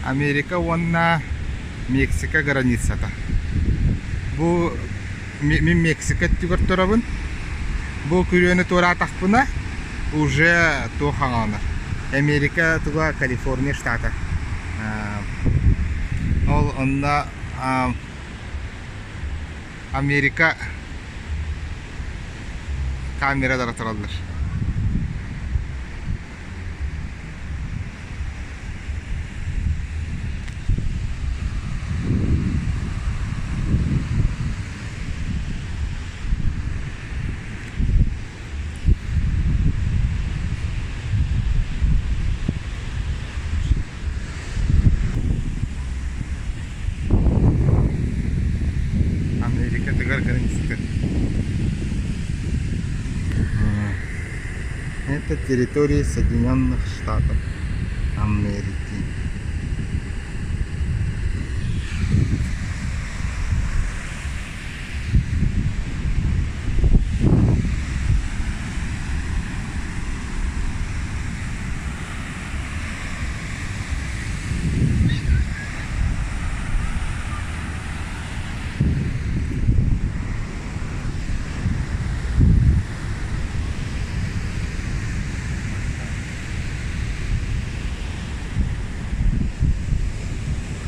Америка уонна Мексика границата. Бу мин Мексика өттүгэр турабын. Бу күрүөнү туораатахпына уже туох аҥаанар. Америка туга Калифорния штата. Ол онно Америка камералара тураллар. Америкатыгар границата. Это территория Соединенных Штатов Америки.